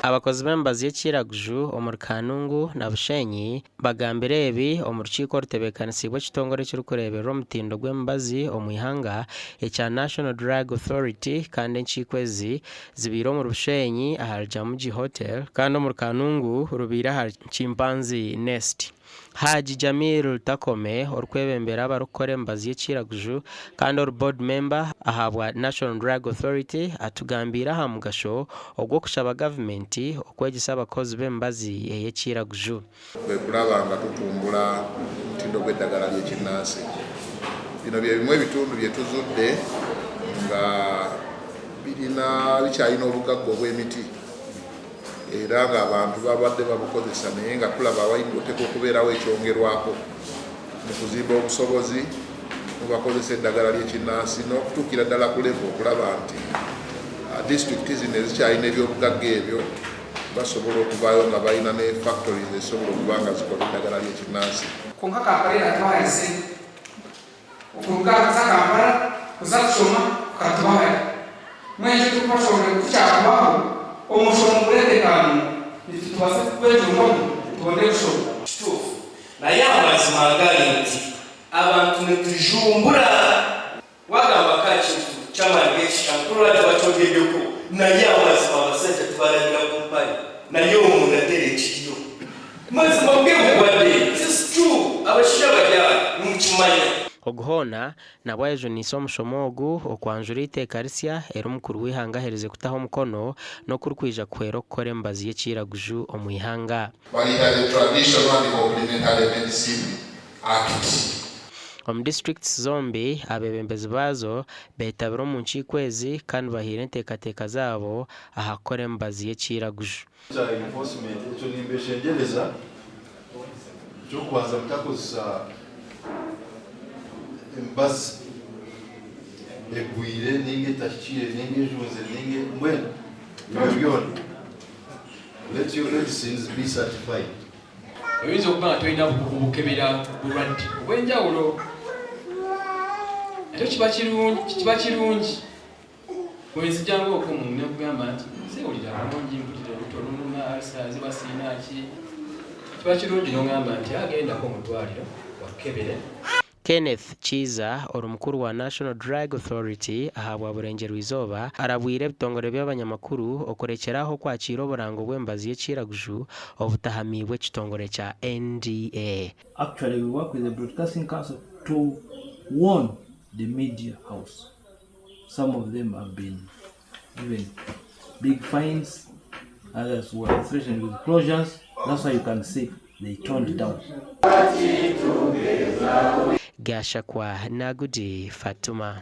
Abakozi b'emibazi y'ekiiraguju omuri Kanungu na Bushenyi bagambire ebi omu rukiiko orutebeekanisiibwe ekitongore ekirikureeberera omutindo gw'emibazi omu ihanga ekya National Drug Authority kandi enkiiko ezi zibaire omuri Bushenyi ahari Jamugi Hotel kandi omuri Kanungu rubaire ahari Chimpanzee Nest. Hajji Jamil Takome orikwebembera abarikukora emibazi y'ekiiraguju kandi ori board member ahabwa National Drug Authority atugambiire aha mugasho ogw'okushaba gavumenti okwegyesa abakozi b'emibazi ey'ekiiraguju. Kwe kulaba nga tutumbula omutindo gw'eddagala ly'ekinnansi. Bino bye bimu ebitundu bye tuzudde nga birina bikyalina obugagga obw'emiti. era ng'abantu babadde babukozesa naye nga tulaba wateekwa okubeerawo ekyongerwako mu kuzimba obusobozi mu bakozesa eddagala ly'ekinnansi n'okutuukira ddala ku levo okulaba nti ah, disitulikiti zino ezikyalina ebyobugagga ebyo basobola okuvaayo nga balina ne factories ezisobola okuba nga zikola eddagala ly'ekinnansi. Kwonka Kampala eratwarize. Okuruga kuza Kampala kuza kushoma kukatuba hare. Mbwenu eki turikubashoboorora ku kyakubaho, omushomo gureeteka ngu nitwe tubaase kukwejumbamu tubone kushoma. Kituufu. Naye amazima gari nti abantu nitujumbura. Wagamba ka kintu kyamani gekisha mukuru lwaki wakyogedeko naye amazima abasajja tubalabira ku mpale naye omunda teri ekiriyo. Mazima bwebubade tis true abashaija bari aho nimukimanya. Ogu hoona nabwo ayejuniise omushomo ogu okwanjura eiteeka risya eri omukuru w'eihanga aherize kutaho omukono n'okurikwija kuhwera okukora emibazi y'ekiiraguju omu ihanga. Baliyita the Traditional and Complementary Medicine Act. Omu disiturikiti zombi, abeebembezi baazo beetabire omu nkiiko ezi kandi bahaire enteekateeka zaabo aha kukora emibazi y'ekiiraguju. Kya enforcement ekyo nimbeshengyereza ekyokubanza mutakozesa emibazi egwire ninga etahikire ninga ejunzire ninga mbwenu ebyo byona let your medicines be certified. Oyinza okuba nga tolina bukugu bukebera bulwadde obw'enjawulo nakyo kiba kirungi Bwe nzija ng'okumu ne nkugamba nti seewulira bulungi, mpulira olubuto lunnuma, ulcers oba sirina ki, kiba kirungi n'ongamba nti agendako mu ddwaaliro bakukebere. Kenneth Kiiza ori mukuru wa National Drug Authority ahabwa Burengyerwa-izooba arabwire ebitongore by'abanyamakuru okurekyera aho okwakiira oburango bw'emibazi y'ekiiraguju obutahamiibwe ekitongore kya NDA. Actually we work with the Broadcasting Council to warn the media house. Some of them have been given big fines, others were threatened with closures. That's why you can see they toned down. Gashakwa Nagudi Fatuma.